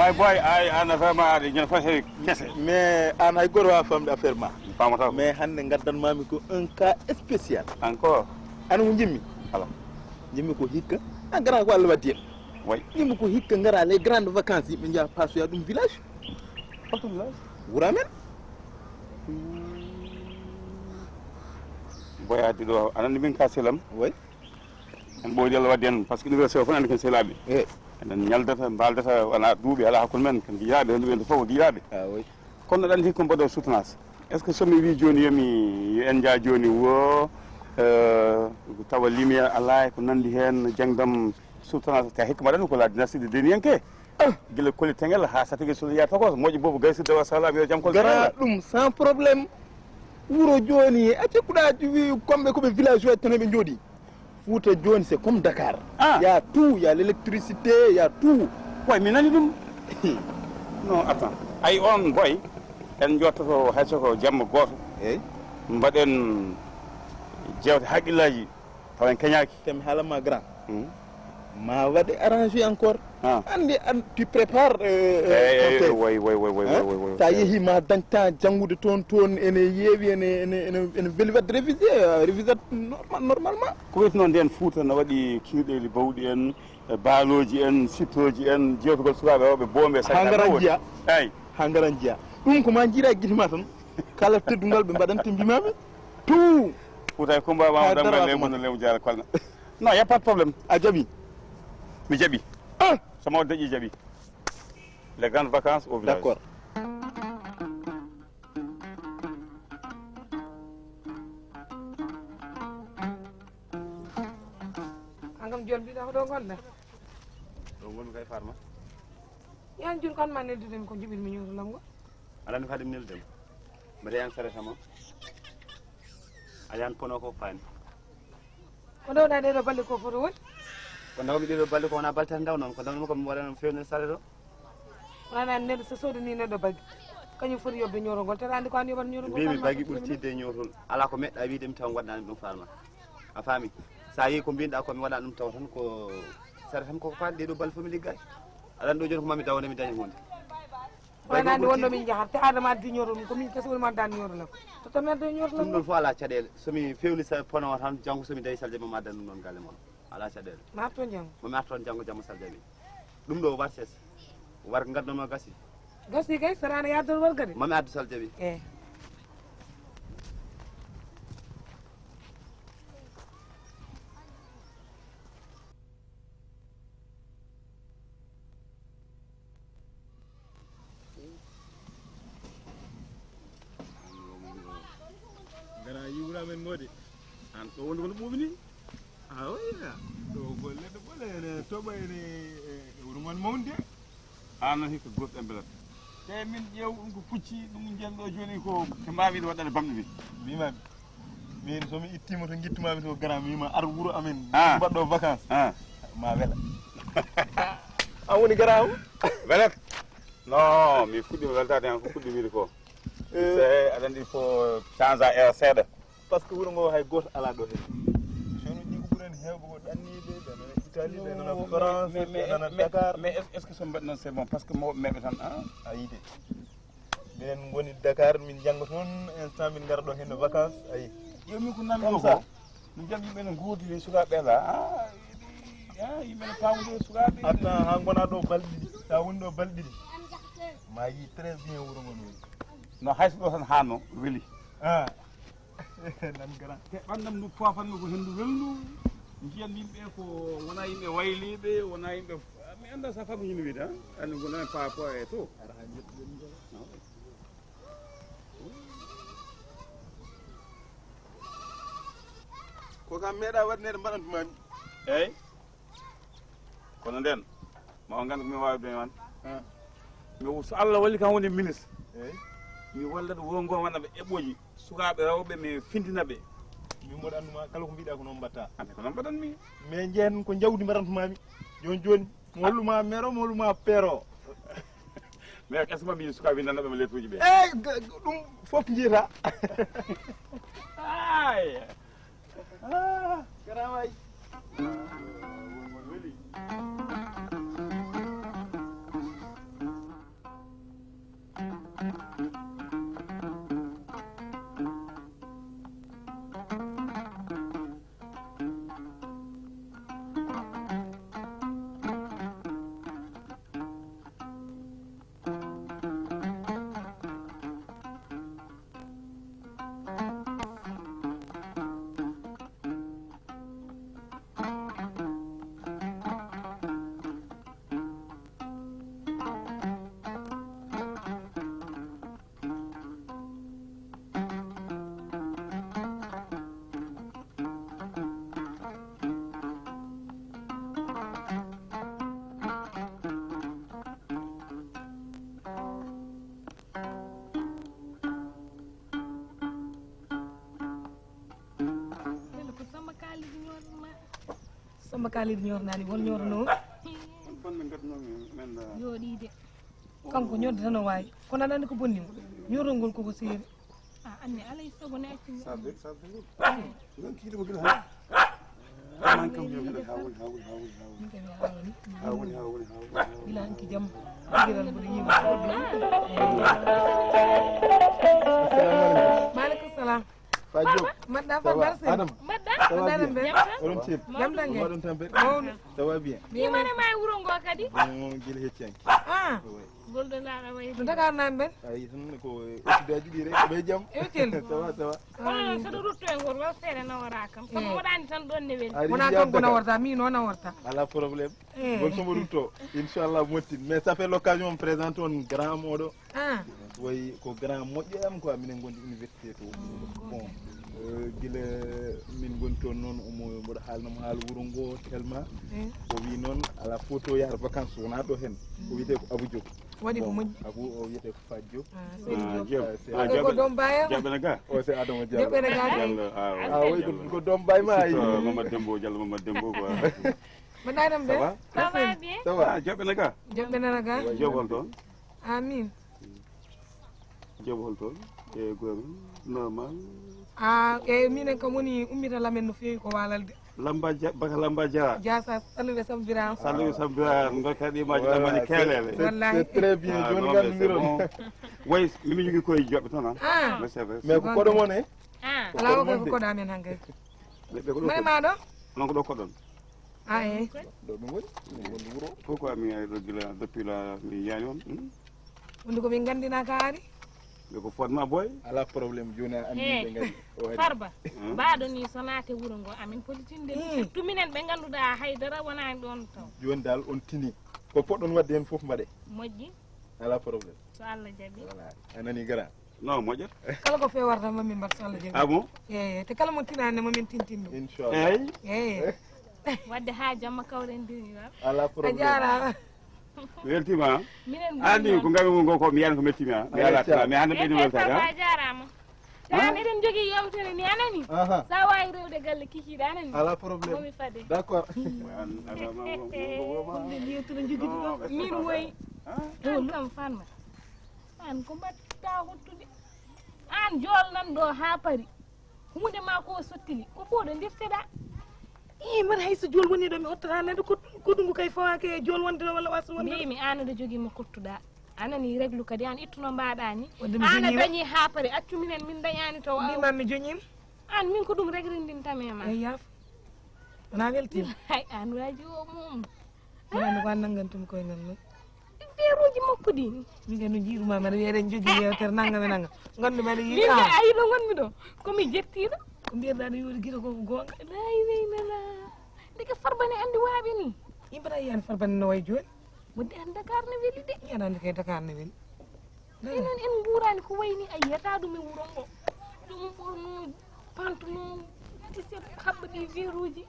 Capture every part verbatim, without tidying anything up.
Ay boy, ay an affaire ma aɗa ñande fas kese. Mais an hay goto wawa famde affaire ma. Mi famata ko. Mais hande gaddanmami ko un cas spécial. Encore. An ko jimmi? Ala. Jimmi ko hikka. A gara ko Allah waddi en. Way. Jimmi ko hikka gara les grandes vacances yimɓe jaa pasoya ɗum village. Hoto village? Wura men. Boy addi ɗo, anandi min ka selam. Way. En ɓooyde Allah wadde en, par ce que université o fof andi ken sehilaaɓe. Eɗen ñaldata, mbaaldata, wona duuɓi, alaa hakkunde men, ken giƴaaɓe, renduɓe en fof ko giƴaaɓe. Ah, oui. Kono aɗa andi ko mbaɗo soutenance. Est ce que somi wi jooni yomi, yo en njaa jooni wo, euh, tawa lumière alaa e ko nandi heen, jangdam soutenance, ta hikka mbaɗa ɗum ko la dynastie de Denienke. Ah, gila koli teŋel haa satigi sulu yaa tokos, moƴƴi boobu gay sidda wa salaam yo jam kol gara ɗum sans problème. Wuro jooni, a cikkuɗa wi komɓe ko ɓe village waji tan ɓe jooɗi. Fuuta jooni c'est comme Dakar. Ah. Il y a tout, il y a l'électricité, il y a tout. Way mi nani ɗum. Non, attends. Ay on boy, en jottoto hay soko jamma gooto. Eyi. Mbaɗen jewte haqqillaaji. Tawa en keñaaki. Te mi haalan ma grand. Hmm. Ma waɗe arrangé encore. Ah. Andi an tu prépares euh, euh, ton thèse. Way way way way way way way. Sa yeehi ma dañta janngude toon toon ene yeewi ene ene ene ene weli wadde révisé euh, révisé normal normalement. Ko wiyeteno nden Fuuta no waɗi kiwɗeeli bawɗi en, e baalooji en, sittooji en, jewtugol sukaaɓe rewɓe boombe. Ha ngaran jiya. Eyi. Ha ngaran jiya. Ɗum ko ma jiira e gite ma tan. Kala teddungal ɓe mbaɗante mbimami. Tout. Fuuta e Kumba ma dara lemu no lemu jaara kolna. Non, y a pas de problème. A jaɓi? Mi jaɓi. Ah. Sama o daƴi jaɓi. Les grandes vacances au village. D'accord. An kam joni mbiɗa ko ɗo gonɗa? Ɗo gonmi kay Farma. Yan joni kon ma neldudemi ko jiɓirmi ñoto lamgo. Aɗa andi ko haɗi mi neldudema? Mbaɗa yan sarata ma. A yan pono ko faani. Ko ndewɗa ɗeɗo balɗe ko foto woni? Ko ndawmi ɗeɗo balɗe ko wona baltal ndaw noon ko ndawnumi ko mi waɗa fewnde sare ɗo. Wona neɗɗo so soodani neɗɗo bagi kañum foti yobde ñootol ngol tata andi ko an yoɓata ñootol ngol mbimi bagi ɓurtidde ñootol. Ala ko meɗɗa wiide mi taw mi waɗanani ɗum Farma. A faami? Sa yeehi ko mbinɗa ko mi waɗa ɗum taw tan ko sare tan koko faati ɗeɗo balɗe fof mi liggaki. Aɗa andi ɗo joni ko mami daw nde mi daña hunde. Waynaande wonno min njahat te Adama addi ñootol mum ko min kese woni mo addani ñootol am. Totta mi adda ñootol am. Ɗum ɗon fof alaa caɗeele. So mi feewni sa pono o tan janngo so mi dañi salde mum addan ɗum ɗon galle mon. Alaa caɗeele. Mi arto janngo. Mami arto janngo jamma salde mi. Ɗum ɗo war ses. War ngaddanma gasi. Gasi kay so raana yaddor war gadi. Mami addu salde mi. Eyi. Gara yiwra men mode. An ko wonde kono ɓuuɓi ni. Awoya. Ɗo golle ɗo ɓole ene toɓa ene e wuro mon mawnde. An noon hikka goɗɗo e belat. Te min ƴeew ɗum ko pucci ɗum njiyan ɗo jooni ko ko mbaawi ɗo waɗande bamɗe min. Mbimami. Min so mi ittiima to ngittumaami to garam wiima ar wuro amen. Ah. Mbaɗɗo vacances. Ah. Ma wela. An woni garam. Welat. Non, mi fuɗɗima weltaade han ko fuɗɗi wiide ko. Eh. C'est aɗa andi il faut change air seeɗa. Parce que wuro ngo hay goto ala ɗo hen. Sono ɗi ko ɓuren heewgo ko ɗanniɓe ɓe nana Italie ɓe nana France ɓe nana Dakar. Mais est ce que so mbaɗ noon c'est bon parce que mawɓe meɓe tan a yiide. Minen ngoni Dakar min jannga toon instant min ngara ɗo heen vacances ayi. Ƴeewmi ko nanmi ɗo ko min jam yimɓe ne nguurdiri sukaaɓe la a yimɓe ne paamude sukaaɓe. Attends haa ngona ɗo balɗe ɗiɗi sa woni ɗo balɗe ɗiɗi ma yi très bien wuro ngo no weli. No hay so ɗo tan haanno weli. Ah. Nan gara. Te ɓandam ndu poofanmi ko henndu welndu njiyan yimɓe ko wona yimɓe wayliɓe wona yimɓe mi annda sa famu hino wiide an anndi gona par rapport e to. Ko kam meeɗa waɗneede mbaɗantumami. Eyyi. Kono nden ma o nganndu ko mi waawi ɗum e man. Mi so Allah walli kam woni ministre. Eyyi. Mi wallat wongo waɗa ɓe eɓɓoji sukaaɓe rewɓe mi findina ɓe. Min mboɗo annduma kala ko mbiɗa ko noon mbatta. Ande ko noon mbaɗanmi. Mais jeen ko jawdi mbaɗantumami. Joni joni mo holluma mero mo holluma pero. Mais est ce que mami suka windana ɓe lettre uji ɓe? Eyyi ɗum fof jiyata. Ay. Ah, garama ay. Samba Kalidi ñornani, won ñorno? Jooɗiide. Kanko ñodde tan o waawi. Kono aɗa anndi ko bonni mo? Ñorol ngol koko seeri. A anndi alay sago ne acci. Sabbe, sabbe. Ɗon kiiɗo mo gila ha. Aman kam yo gila ha woni, ha woni, ha woni, ha woni. Min kam mi ha woni. Ha woni, ha woni, ha woni, ha woni. Gila hanki jam. Giral mboɗo yiwa. Maaleykum salam. Fa Diop. Mbaɗɗa fa Barsen. Adama. Mbaɗɗa. Ça va bien? Oɗon celli? Jam tan kay. Mbaɗon tampere? Mawɗo. Ça va bien? Imane ma e wuro ngo kadi? Bon, gila heccanki. Ah. Oui. Golɗo laaɗa wayi. No Dakar naaɓe ɓen? Ayi, tan ko étudiant ji ɗi rek, ɓe jam. Ew celli. Ça va, ça va. Kono noon, saɗa rutto e ngol, wa feere nawora kam. Sabu mboɗa anndi tan ɗon ne weli. Wona kanko naworta, min o naworta. Ala problème. Eh. Ngol somo rutto, inchallah, moƴƴin. Mais ça fait l'occasion, mi présente on grand moɗo. Ah. Woy ko grand moƴƴo e am quoi, minen gondi université to. Bon, euh, gila min gondi toon noon, omo mboɗo haalnamo haala wuro ngo tellement. Eh. O wi noon ala foto yahata vacances wona ɗo hen. O wiyete ko Abou Diop. Waɗi ko moƴƴi. Abou o wiyete ko Fadio. Ah, seydi Diop. Ah, ko Diop. Ko Dom Baye. Diop ene ga. O se Adama Diallo. Diop ene ga. Diallo, ah, ah, oui, ko, ko Dom Baye ma. Surtout, euh, Mamadou Dembo, Diallo Mamadou Dembo quoi. Mbaɗɗa e tampere? Ça va? Ça va bien. Ça va. Ah, Diop ene ga. Diop ene ga. Diop hol toon? Amin. Diop hol toon? E gomi normal. Ah, e minen kam woni ummita lamen no feewi ko walalde. Lamba ja-, baka lamba jara. Jasa, saluɓe Sambira. Saluɓe Sambira, dokkani imaaji ɗammani kelele. Wallahi. C'est très bien. Ah, joni non, mais c'est bon. Way, mimi jogi koye joɓɓe tan, ah. Ah. Mais c'est vrai. Mais ko koɗo mon e? Ah. Ala o ko koɗo amen hankadi. Ɓe, ɓe ko ɗo mane koɗo. Ma ɗo? Non, ko ɗo koɗon. Ah, eh. Ɗo ɓe ngoni? Ɓe ngoni wuro. Pourquoi mi ari ɗo gila depuis la mi yani on? Hmm? Wonde ko min gandina ka ari? Ɓe ko fotma boy. Ala problème, joni a andi ɓe ngari. O ari. Farba, hmm? Mbaɗo ni so naate wuro ngo amin potitinde. Hmm. Surtout minen ɓe ganduɗa haydara wonani ɗon taw. Joni dal on tini. Ko poɗɗon wadde hen fof mbaɗe. Moƴƴi. Ala problème. So Allah jaɓi. Voilà. A nani grand? Non, moƴƴat. Kala ko fewarta ma min mbaɗ so Allah jaɓi. Ah bon? Eyi, te kala mo tinani ma min tintin ɗum. Inchallah. Eyi. Eyi. Wadde ha jamma kawren dini ɗon. Ala problème. A jarama. Mi weltima. Minen andi ko ngami mo ngo ko mi yani ko mettimi ha. Mi ala tana mi hande ɓeni weltata. A jarama. Tan eɗen jogii yewtere ni anani. Aha. Sa wawi rewde galle kikiɗe anani. Ala problème. Momi fade. D'accord. Ɗum de yewtere jogiɗo ɗo. Min woyi. An kam fanma. An ko mbatta hottude? An jool nan ɗo ha pari. Hunde ma ko sottili. Ko ɓoɗo ndirteɗa? Ii, mbaɗa hay so jool woni ɗo mi hottata neɗɗo ko, ko ɗum kay fawake e jool wonde ɗo walla wasde wonde ɗo. Mbimi an aɗa jogii mo kottuɗa. Anani reglu kadi an ittuno mbaɗa ni. An a dañi ha pari accu minen min dañani to. Mbima mi joñim. An min ko ɗum regrindinta me ma. Eyi yaaf. Wona weltima. Hay an waji o mum. Wonani ko an nanngantumi koyngal ngal. Feeruuji makko ɗi. Min kay no njiiruma mbaɗa wiya eɗen jogii yewtere nanngam e nanngam. Nganndu mbaɗa yiɗa. Min kay a yiɗo ngonmi ɗo. Ko mi jettiiɗo. Ko mbiyatɗaa ɗo yoori gila ko ko goonga. Laa ilaha illallah. Ndeke Farba ne anndi waaɓe ni. Yimɓe yiyaani Farba ne no wayi jooni. Wonde an Dakar ne weli de. Yiyan anndi kay Dakar ne weli. Enen en nguurani ko wayni a yiyata ɗum e wuro ngo. Ɗum ɓorno pantuno tiset haɓɓa ɗi veruji.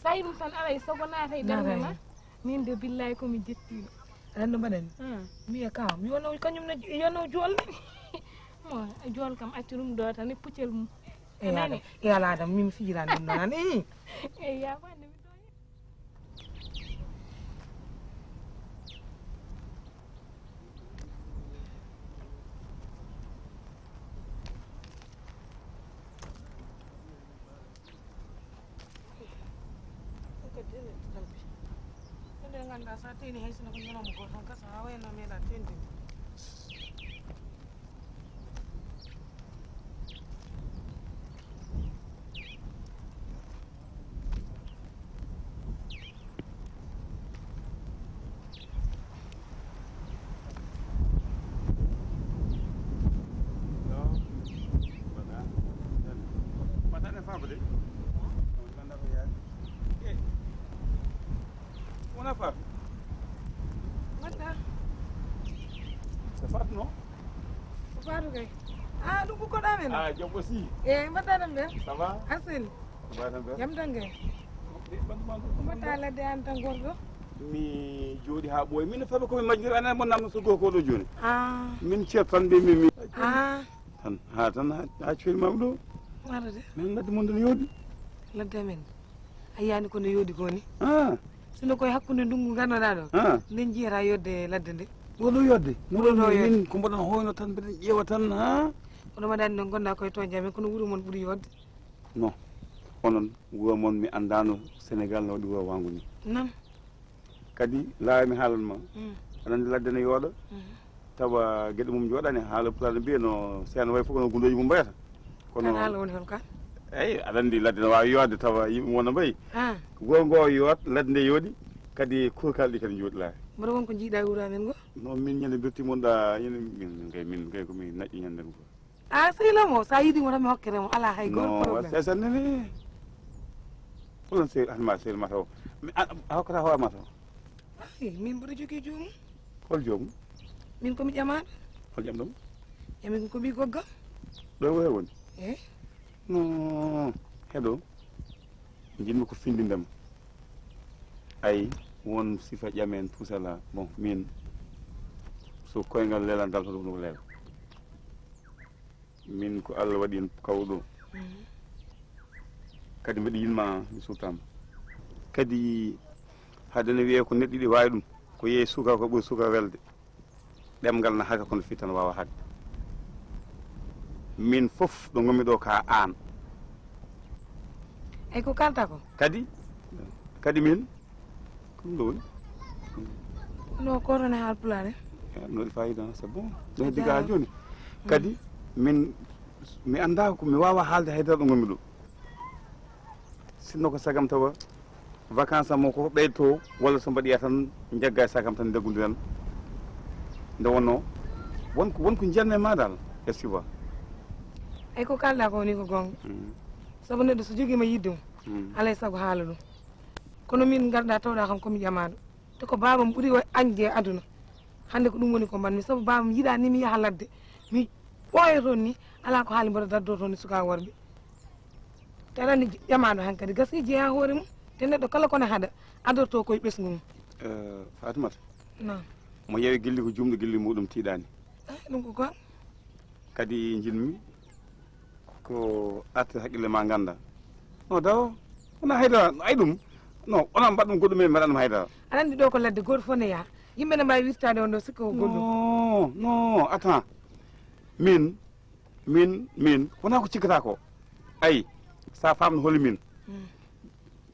Sa yi ɗum tan alay sago naata e ɓernde ma. Min de billahi komi jettiɗo. Aɗa anndi mbaɗani? Hmm. Mi wiya ka mi wonno kañum no yonno joolni. Mo jool kam accu ɗum ɗo tan e puccel mum. E yaada e alaada min fijirani ɗum ɗo tan. Eyi ya ko hande mi ɗo. Ko ɗe ngannduɗaa so a teeni hay sinno ko ñalawma gooto tan kasa a wayno meeɗa teende. Fatou, non? Ko Fatou kay. Ah, ɗum ko koɗo amen? Ah, jam aussi. Eh, mbaɗɗa ɗum ɓe? Ça va? Asel. Mbaɗa ɓe? Jam tan kay. Ko mbaɗɗa ladde an tan gorko? Mi jooɗi haa ɓooyi. Min faɓe ko mi majjiri, ana mo namno so gorko ɗo jooni. Ah. Min ceer tan ɓe mi, mi. Ah. Tan, haa tan, haa, haa coyni mam ɗo. Warde. Min ladde mon ɗon yooɗi. Ladde amen. A yiyani ko no yooɗi ko ni? Ah. Sino koye hakkunde ndungu ngannoɗaa ɗo. Ah. Nden jiyata yodde ladde nde. Ɓurɗo yodde? Ɓurɗo yodde. Min ko mboɗon hoyno tan, mbeɗen ƴeewa tan, ha? Kono mbaɗa anndi noon ngonɗaa koye toñde amen, kono wuro mon ɓuri yodde. Non. Onon, wuro mon mi anndaano Sénégal no waɗi wuro wangu ni. Non. Kadi, laawa mi haalan ma. Mm. Aɗa anndi ladde ne yooɗa. Mhm. Tawa geɗe mum jooɗani, haala pulaar no mbiya no seena wayi fof kono gundooji mum mbayata. Kono kan haala woni hol kan? Eyi, aɗa anndi ladde no waawi yooɗde tawa yimɓe mum wona mbayi. Ah. Wuro ngo yoot, ladde nde yooɗi, kadi kurkal ɗi kadi njooɗi laawi. Mboɗo won ko njiiɗa e wuro amen ngo? Non, min ñande birti mon ɗa, ñande min, min kay, min kay ko min naƴƴi ñande ngo. Ah, sehil am o, sa yiɗi mo tan mi hokkete mo, alaa hay gooto problème. Non, wa sesa nene. Fulan sehil, an ma sehil mata o. Mi, a, a hokkata hoore mata o. Ay, min mboɗo jogii joomum. Hol joomum? Min ko mi ƴamaaɗo. Hol ƴamɗo mo? Ƴami ko ɓii goggam. Ɗo e woni? Eh? Non, heɗo. Njiɗmi ko findinde ma. Ay, won sifa ƴame en tout cela. Bon, min, so koyngal lelandal, hoto ɗum leela. Min ko Allah waɗi en kawɗo. Mhm. Kadi mbeɗa yiɗma, mi suutama. Kadi haade ne wiyee ko neɗɗo ɗi waawi ɗum, ko yeeyi suka ko ɓuri suka welde. Ɗemngal na haga kono fii tan waawa haɗde. Min fof ɗo ngonmi ɗo ka aan. Ay ko kalta ko? Kadi, kadi min, ko ɗum ɗo woni. No korone haal pulaar en? Eh, no waɗi fayida, c'est bon. Ɗo heddi ka haa jooni. Mm. Kadi, min, mi anndaa ko mi waawa haalde haydara ɗo ngonmi ɗo. Sinno ko sagam tawa vacances am o ko ɓeyto, walla so mbaɗi tan njagga e sagam tan ndeggudiran. Nde wonno, won ko, won ko jiyanmi e ma dal, estiwa. Ay ko kalɗa ko woni ko gonga. Mm. Sabu neɗɗo so jogiima yidde mum, mm, alay sago haala ɗum. Kono min ngarɗa tawɗa kam ko mi ƴamaɗo. Te ko baabam ɓuri o añde e aduna. Hannde ko ɗum woni ko mbanmi, sabu baabam yiɗa ni mi yaha ladde. Mi ɓooya toon ni, alaa ko haali mboɗo daddoo toon ni sukaaɓe worɓe. Te aɗa anndi ƴamaaɗo hankadi, gasii jeyaa hoore mum. Te neɗɗo kala ko ne haɗa, adortoo koye ɓesngu mum. Eh, Fatimata. Naam. Mo yewi gilli ko jumɗo gilli muɗum tiiɗaani. Ay, ɗum ko goonga. Kadi njiɗmi ko artir haqqille ma ngannda. No dawo, wona haydara, ay ɗum. No, onon mbaɗ ɗum goɗɗum, min mbaɗan ɗum haydara. Aɗa anndi ɗo ko ladde, gooto fof ne yaha. Yimɓe ne mbaawi wirtaade on ɗo, sikka ko goɗɗum. No, no, attends. Min, min, min, wona ko cikkata ko. Ay, sa faamno holi min. Hmm.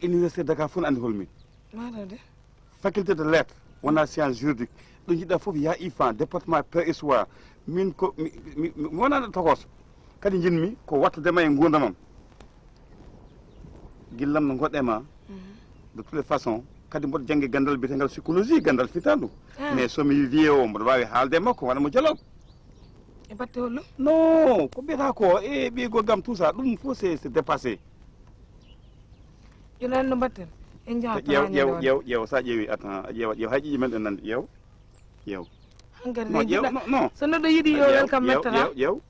Université Dakar fof ne anndi holi min. Maɗa de. Faculté de lettres, wona science juridique. Ɗo jiɗɗa fof, ya ifan, département P S O A. Min ko, mi, mi, mi wonano tokos. Kadi njiɗmi ko wattude ma e nguurndam am. Gillam no ngoɗɗe ma. Mhm. De toutes les façons, kadi mboɗo jannge ganndal biyetengal psychologie, ganndal fitandu. Ah. Mais so mi wiye o, mboɗo waawi haalde e makko, waɗa mo dialogue. E batte hollo? Non, ko mbiyata ko, e ɓiygol gam tout ça, ɗum fof c'est, c'est dépassé. Jooni no mbaɗten? En njaha tan ƴeew, haa ñande ƴeew, wonde. Ƴeew, ƴeew, sa ƴeewi, attends, a ƴeewa, ƴeew, hay ƴiƴi men ɗen nandi, ƴeew. Ƴeew. Hankadi non, ƴeew, non, non. So neɗɗo yiɗi yo welcome mettata. Ƴeew, ƴeew.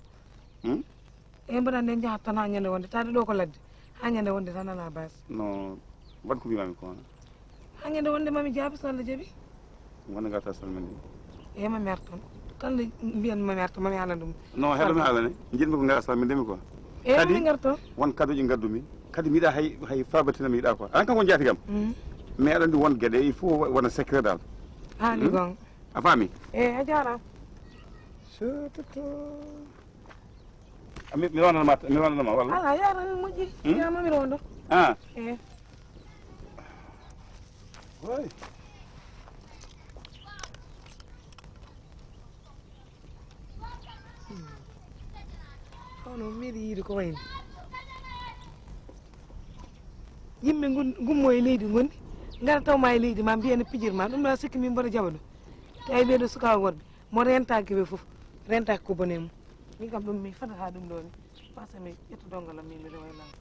Hmm? E mbaɗa nde njaha tan haa ñande wonde, taade ɗo ko ladde. Haa ñande wonde tan alaa baasi. Non, waɗ ko mbimami ko. Haa ñande wonde mami jaabi so Allah jaɓi. Wona ngarta salminde. E ma mi artan. Kala mbiyan mami artan, mami haalan ɗum. Non, heɗo mi haalane. Njiɗmi ko ngarta salminde mi quoi. E kadi, mi ngartan. Won kaduji ngaddumi. Kadi mi yiɗa hay, hay fabatina mi yiɗa quoi. An kam ko jaatigam. Mm. Mais aɗa anndi won geɗe, il faut wona secret dal. Haali gonga. A faami? E, a jaaraama. Sototo. Mi, mi wonanma, mi wonanma walla? Ala, yaara mi moƴƴi. Hmm? Yaama mi rondo. Ah. Eh. Way. Kono mi yiɗi yiide ko wayni. Yimɓe ngun-, ngummo e leydi ngondi, ngara taw ma e leydi ma, mbiya ne pijir ma. Ɗum ɗo a sikki min mboɗo jaɓa ɗum. Tawi ɓeeɗo sukaaɓe worɓe, mo rentaaki ɓe fof, rentaaki ko bone mum. Min kam ɗum mi fadata ɗum ɗo ni. Parce que mi ƴetta donngal am min mi rewa e lawol.